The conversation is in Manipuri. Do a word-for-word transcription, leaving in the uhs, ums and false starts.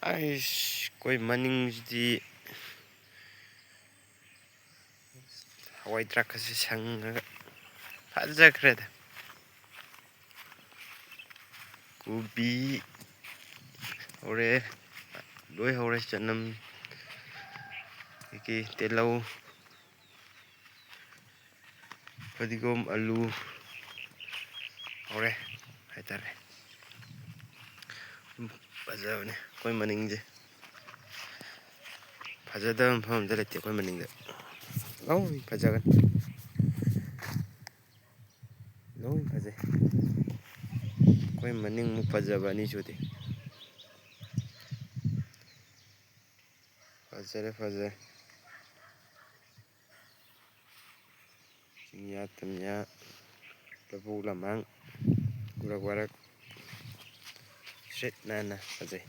ꯑꯩꯁ, ꯑꯩꯈꯣꯏ ꯃꯅꯤꯡꯁꯤꯗꯤ ꯍꯋꯥꯏ ꯊ꯭ꯔꯥꯛꯀꯁꯦ ꯁꯪꯉꯒ ꯐꯖꯈ꯭ꯔꯦꯗ꯫ ꯀꯣꯕꯤ ꯍꯧꯔꯦ, ꯂꯣꯏ ꯍꯧꯔꯦ꯫ ꯆꯅꯝ, ꯀꯩꯀꯩ, ꯇꯤꯜꯍꯧ, ꯐꯗꯤꯒꯣꯝ, ꯑꯂꯨ ꯍꯧꯔꯦ ꯍꯥꯏꯇꯥꯔꯦ꯫ ꯐꯖꯕꯅꯦ ꯑꯩꯈꯣꯏ ꯃꯅꯤꯡꯁꯦ꯫ ꯐꯖꯗꯕ ꯃꯐꯝ ꯑꯝꯇ ꯂꯩꯇꯦ ꯑꯩꯈꯣꯏ ꯃꯅꯤꯡꯗ꯫ ꯂꯣꯏ ꯐꯖꯒꯅꯤ꯫ ꯂꯣꯏ ꯐꯖꯩ꯫ ꯑꯩꯈꯣꯏ ꯃꯅꯤꯡꯃꯨꯛ ꯐꯖꯕ ꯑꯅꯤ ꯁꯨꯗꯦ꯫ ꯐꯖꯔꯦ, ꯐꯖꯔꯦ꯫ ꯆꯤꯡꯌꯥ ꯇꯝꯌꯥ, ꯂꯧꯕꯨꯛ ꯂꯝꯍꯥꯡ, ꯎꯔꯛ ꯋꯥꯔꯛ ꯁꯤꯠ ꯅꯥꯟꯅ ꯐꯖꯩ꯫